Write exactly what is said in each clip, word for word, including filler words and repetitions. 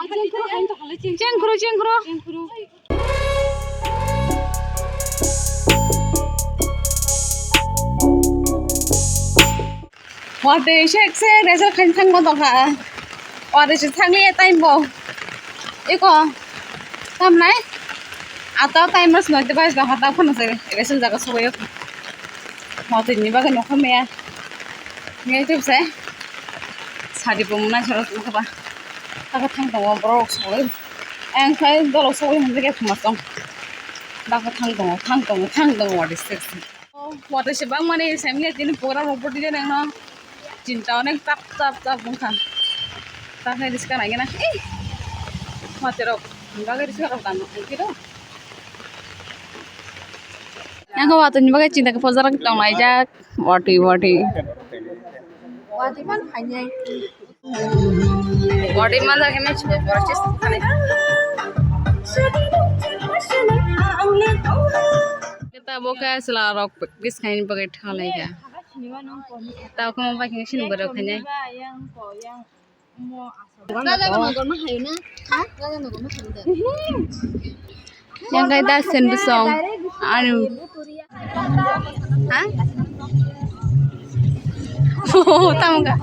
Chengkhru, chengkhru. Watwi se se result khaina thangma tongkha. Watwi se thangya time bo. Eko. Tamnai? Ato time mas noi device no hata phano se result jaga sugwi. Watwi ni bagwi nokha meya. Ngai tip se. Sadi bo mwnai soro tongkha ba. Taka thang tongo borok sugwi. Ang khai dolok sugwi hwnjak ya khuma tong. Taka thang tongo, thang tongo, thang tongo watwi se. Watwi se bangmani semiya tini program rok bwtwi jani no chinta onek tap tap tap wngkha. Takhe riska naigena ei watwi rok bagwi riska rok tamo wngkhe do. Yang watwi ni bagwi chinta khe pojarak tong laijak watwi watwi. Watwi man khainai. Body mother khe mech bo borok chis thani. Kita bo khe chwla rok practice khaini bagwi thalai kha. Tao khe mo bai khe sini borok khainai. Yang kai da sen bwsong anu. Ha? Oh, tamo ka.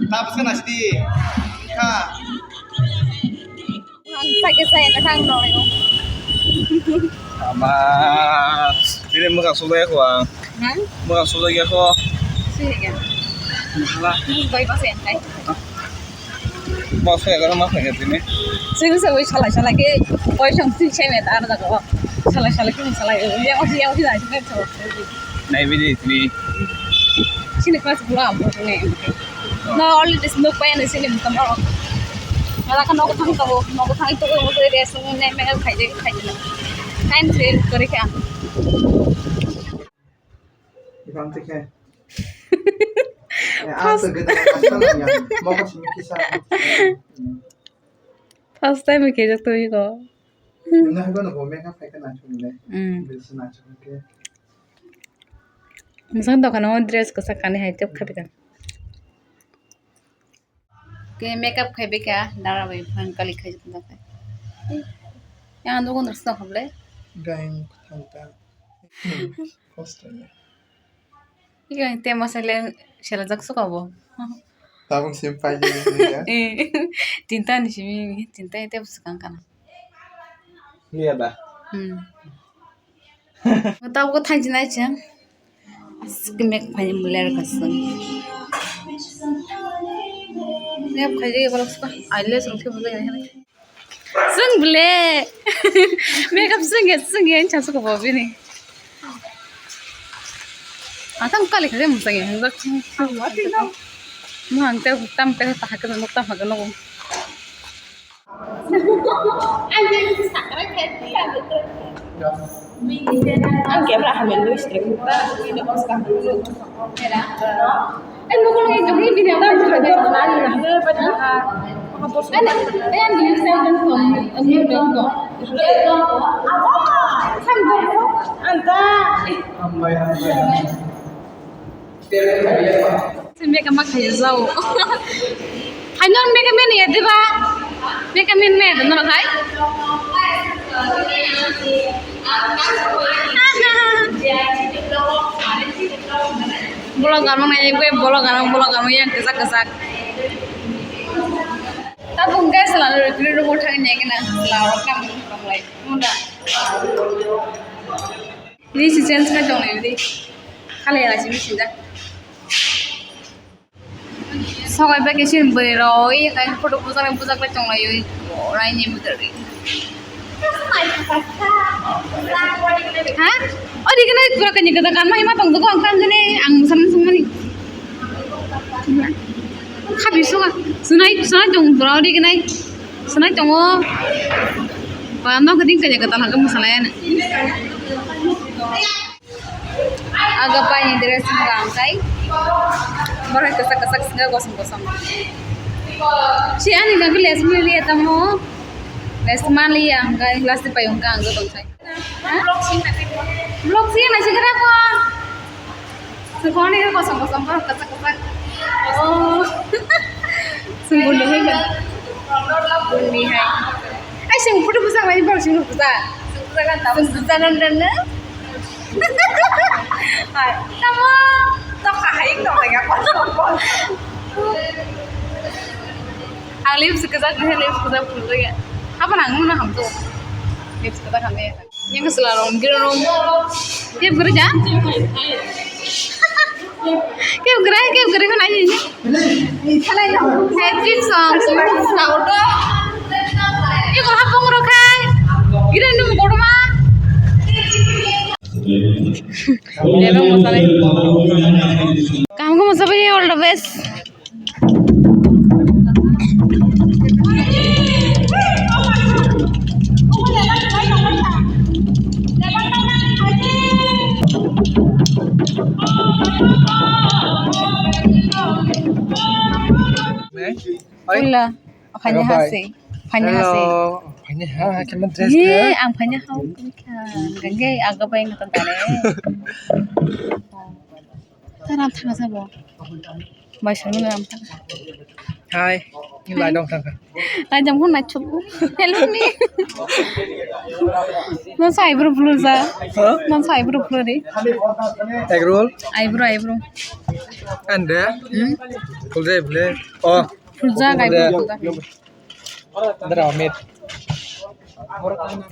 Tapos ka na sidi. Ha. Ang sakit saya na kang no. Ama, ini muka sudah ya ko ang. Ha? Muka sudah ya ko. Sige. Hala. Ini bai pas ya kai. Muka sudah ya ko, muka sudah ya ini. Sini saya wis salah salah ke, koi sang sini saya met ada tak ko. Salah salah ke salah. Ya masih ya masih lah sini. Nai bini sini. Sini kelas dua apa sini? No, already smoke pa na sini muka mau. Malah kan aku thang tahu, aku thang itu aku mau dia sini nai mega khaje khaje. Time save kore kya? Ikan tu kya? Ya, aku gede asal ya. Mau kasih mikir sa. First time mikir jatuh iko. Nah, gua nunggu makeup kayak kena cuma deh. Hmm. Bisa naik cuma ke. Mwsang dokanao dress kwchak kanwi hai tep khaipikha. Khe makeup khaipikha, dara bai phang kali khai jokna khai. Yang dogon rwsna khablai. Gain thangta. Kosto ya. Iya, te masale selajak suka bo. Tabuk sim pai ya. Eh, tinta ni simi, tinta ite bwswk wng kana. Iya da. Hmm. Tabuk thangjinai chwng. Aswk mek phai muler kasung. Mek phai je borok suka aile sung khe bujai nai. Chwng bwle. Makeup chwng ya, chwng ya, chasuk bo bini. Atang kali kali mung chwng ya, hwnjak chwng. Mo ang te tam te ta hakhe no tam hakhe no. Ang camera hamil dui strike. Makeup ma khaijak jao. Hai, non makeup man ya, diba? Makeup man me, non hai? Vlogger mong nai, gue vlogger mong, vlogger mong yang kesak kesak. Tabung guys, lalu recruit mo thang ni kena, lalu kam kam lai. Munda. Ni si change kai tong ni di. Kale ya si machine da. Sogai ba kisin bwrwi rok oi kai photo bujak bujak lai tong lai oi. Rai ni mudar ri. Ha? Odi kena pura kani kata kan ma hima tong dugo ang kan jani ang musam musam mani. Khabi suka sunai sunai tong bro odi kena sunai tongo. Ba no kading kani kata lagi musalai na. Aga pai ni dress wngkha ang kai. Borok kwchak kwchak swngo kosom kosom. Si ani nang les mili ya tamo. Les mali ya ang kai last pai wngkha ang kai. Ha? Vlog si na si kara ko. Sukoni kosong kosong kosong kosong kosong. Oh. Sungguh nih kan. Sungguh nih hai. Ai sungguh putih pusang lagi baru sungguh pusang. Sungguh pusang kan tahu. Sungguh pusang kan dan. Hai, tamo tok kahai tok lagi apa? Ang lips kwchak, lips kwchak phulwi. Hapang ang mano hamjak. Lips kwchak hamya. Yang sila rong giro rong. Kep guri ja? Kep guri, kep guri ko nai ni. Hectic song. Tauto. Iko hapang ro khai. Giro nung gorma. Lelo mosalai. Kam ko mosabai, all the best. Oi. Ula, phanya hasi. Phanya hasi. Hello. Phanya ha, ha, kemon dress ke? Ye, ang phanya ha, kemon kha. Gangge aga bai na tare. Taram thanga sabo. Mai sanu ram thanga. Hi. Ni lai dong thanga. Lai jam khun na chup. Hello ni. Non sa eyebrow blur sa. Huh? Non sa eyebrow blur ni. Egg roll? Eyebrow, eyebrow. And there? Hmm? Full day play. Oh. Full day, eyebrow, full day. Dara, met.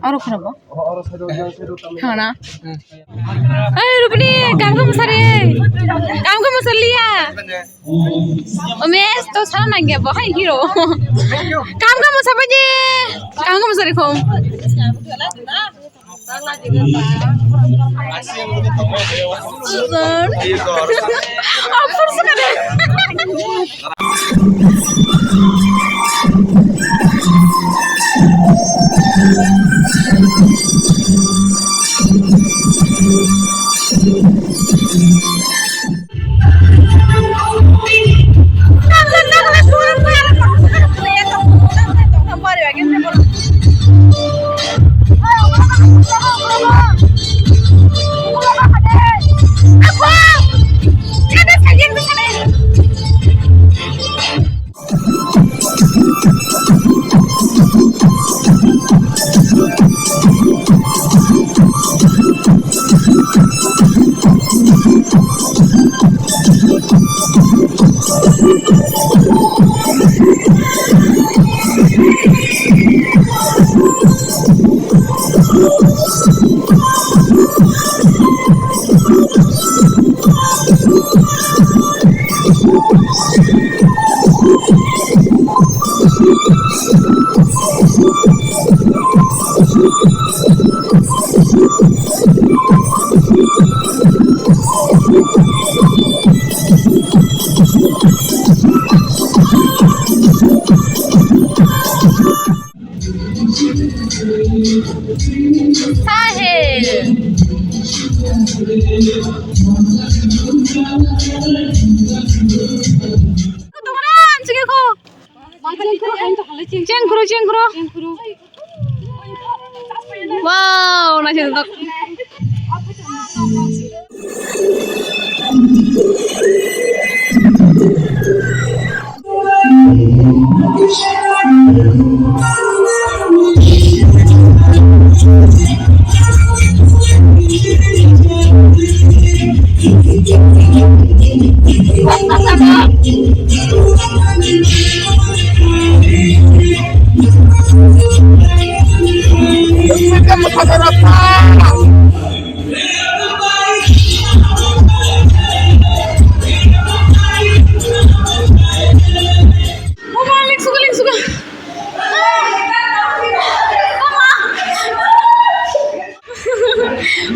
Aro khorok bo? Thana. Hmm. Oi, Rupini, kam ka masari. Kam ka masaliya. Omes, to sana nangya bo, hai hero. Kam ka masaba je. Kam ka masari khom. Sahil. Chengkhru, chengkhru. Wow, naisingtok.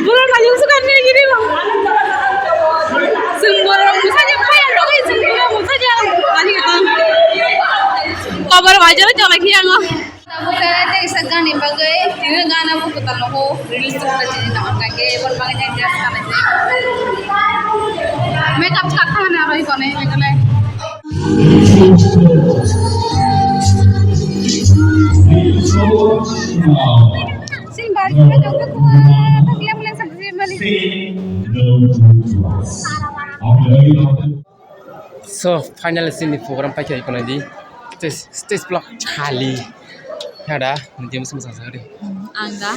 Borok naijak suka ni gini bo. Chwng borok mwsajak phai rogwi chwng borok mwsajak ani kha. Kobar bai jora cholai khe ango. Tabuk khe teisa gana bagwi tini gana bo kwtal nogo release tongkha chini tongkha khe eboni bagwi jang dress kanai. Makeup kha khana roi kone ekole. Sini bari, kita jauh ke tua, tak lihat mulai sampai sini balik. So, finally, sini program paikha ikonadi. Stage, stage block khali. Hada, nanti musim masa sari. Ang da?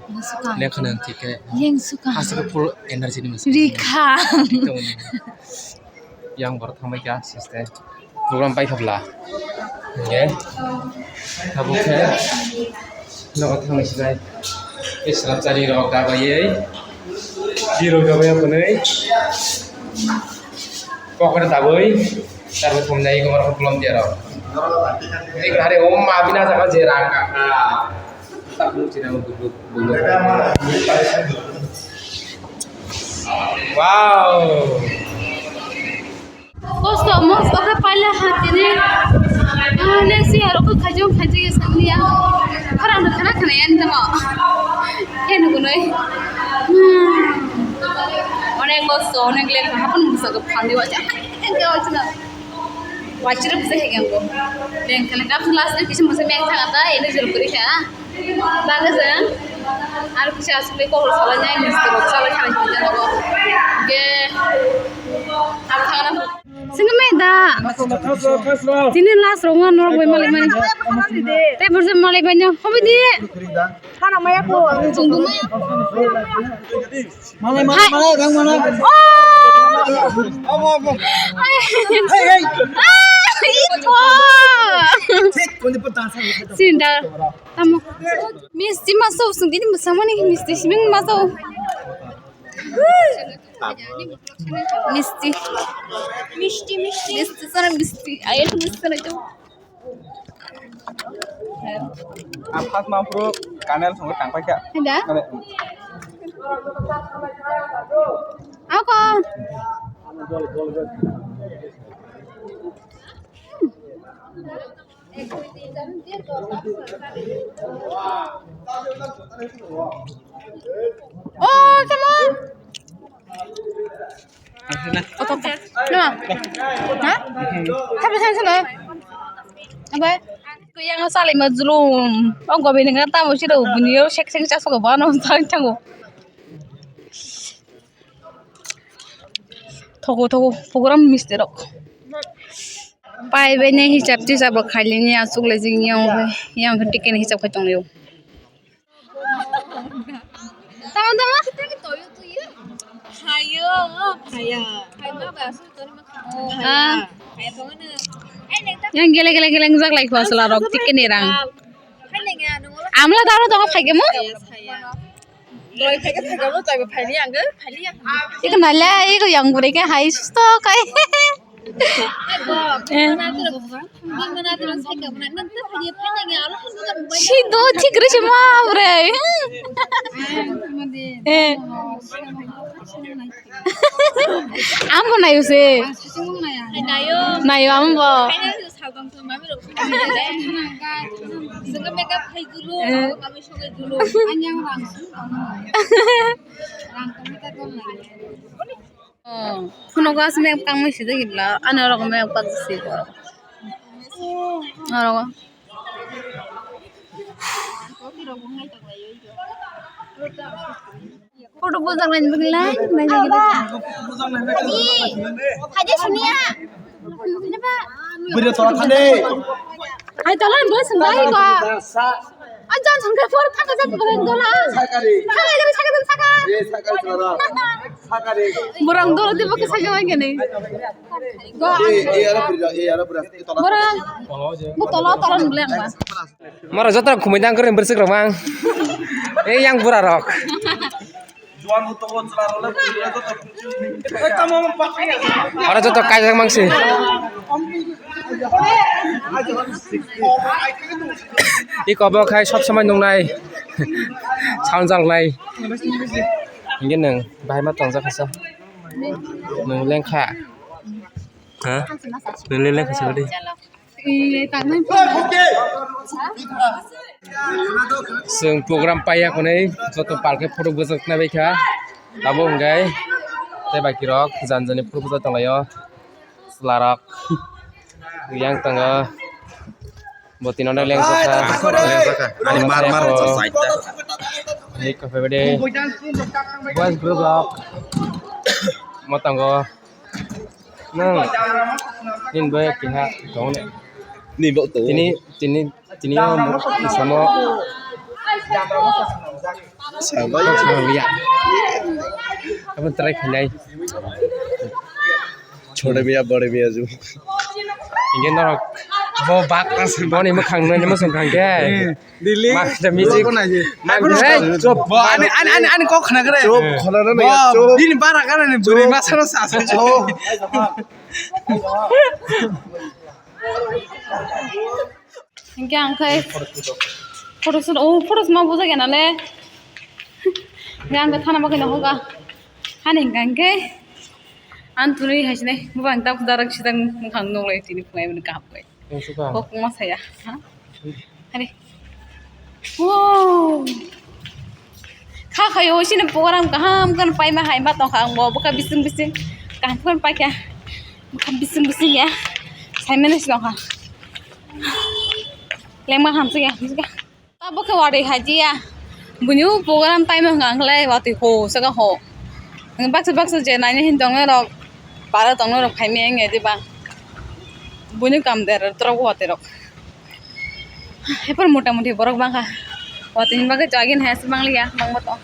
Yang suka. Yang suka. Yang suka. Hasa ke full energy ni musim. Rikha. Yang baru thamai kya, siste. Program paikha bla. Oke. Tabuk khe. Nogo thangwi sinai. Tei swrapchari rok gabaywi. Biro gabaya hwnwi. Kokre tabwi. Tarbo thumnai gomor kolom dia rok. Ek hari om ma bina jaga je rang ka. Tak lu cina mo gulu gulu. Wow. Kosto, mosto khe paila ha tini. Ah, next year ko khajong khajong ya samliya. Khara no khana khana yan tamo. He no gunoi. Hmm. Onek kosto, onek lekha hapun musa ko phandi wacha. Engke wacha na. Wacha ru se he gengo. Leng khala kap last ni kisim musa meng thanga ta, ene jor kuri kha. Bagajang. Aro kisa asuk le ko sala nyai mister sala khana khana go. Ge. Aro khana. Sini mai da. Tini last rong an norok bai malai mani. Tei bursa malai bai no. Hobi di. Hana maya ko. Chungdu maya. Malai, malai, malai, rang malai. Oh. Hey, hey. Ah, iko. Thik, kau ni pun dansa. Sinda. Tamo. Misti maso sungkini musamani misti siming maso. Misti. Misti, misti. Misti sana misti. Ayo misti sana itu. Ang first mampru kanel songo tangpai kha. Ada? Kare. Ako. Oh, come on. Oto ka. No. Ha? Tabo sa sa. Abai. Ko yang salai ma julum. Ong go bini kan tamo siro bunyo sek sek chaso go bano tang tango. Thogo thogo program misti rok. Pai bai ne hisab tisab khailini asuk le jing yang bai. Yang ticket hisab khai tong yo. Tama, tama. Hayo, haya. Ah. Yang gele gele gele jak lai khosla rok tik ni rang. Amla daro dong phai gemu. Doi phai gemu phai gemu tai phai ni ang phai ni. Iko nala iko yang bure ke hai susto kai. Sido thik rwse ma bre. Eh. Ambo nayo se. Nayo ambo. Eh. Oh, phunukgo aswk map kangmui swijak khe bwla, ani oro map kak se oro. Oro. Photo bujak nai bwkhlai, nai nai. Haji, haji suniya. Bwrwi tora thani. Ai, tola, bwswng bai ko. Sa. Anjan sangka por thaka jat borang dola. Sakari. Thaka jat sakari saka. Ye sakari sara. Sakari. Borang dola di baka saka lagi ni. Go. Eh, eh, ara pura, eh, ara pura. Borang. Bu tola tola nule ang ba. Mara jotra khumui dang kore bersik romang. Eh, yang bura rok. Aro joto kaijak mangsi. Iko bo khai sob somoi nungnai. Sanjak nai. Hingke nwng bahai ma tongjak kha sa. Nwng lengkha. Ha? Nwng le lengkha sa di. Chwng program paiya khwnwi joto pal khe photo bwsajak nai bai kha. Abo hwnkhe tei baki rok jani jani photo bwsajak tong laio. Chwla rok yang tongo. Bo tino no leng kha. Ani mar mar. Ni kha phaibade. Boys group rok mo tongo. Nang, nini bai keha tong ne. Ni bo to. Tini, tini, tini o mo, samo. Sabai. Kok sama liya. Apa try khainai? Chhode miya, bade miya ju. Ingke norok bo bak, boni mwkhang no nima song khang ke. Dili. Mak da music. Mak da, hey, chop. Bo ani, ani, ani, ani kok khna kre. Chop, khna na. Bo, ya, chop. Bini bara kana ni buri masa no sa sa. Chop. Hingke ang khai photo shoot, oh, photo shoot ma bujak ya nale. Hingke ang khai thana bagwi no hoga. Hani hingke ang tuni hai sini bubang tak darak sidang mukhang nolai tini phungai mani kaham kai. Kok ma saya. Ha? Hari. Wow. Kha khayo sini program kaham kan paima hai ma tongkha ang bo bwkha bising bising kaham kan paikha. Bwkha bising bising ya. Saimane si tongkha. Lengma hamsik ya. Hamsik ya. Tabuk khe watwi hai di ya. Buini o program time wngkha ang khlai watwi ho saka ho. Baksa baksa je naina hin tongnai rok para tongnai rok phaimya wngya diba. Buini kam der rok watwi rok. Hephar mota moti borok bangkha. Watwi ni bagwi jagin hai aswk mangliya bangma tong.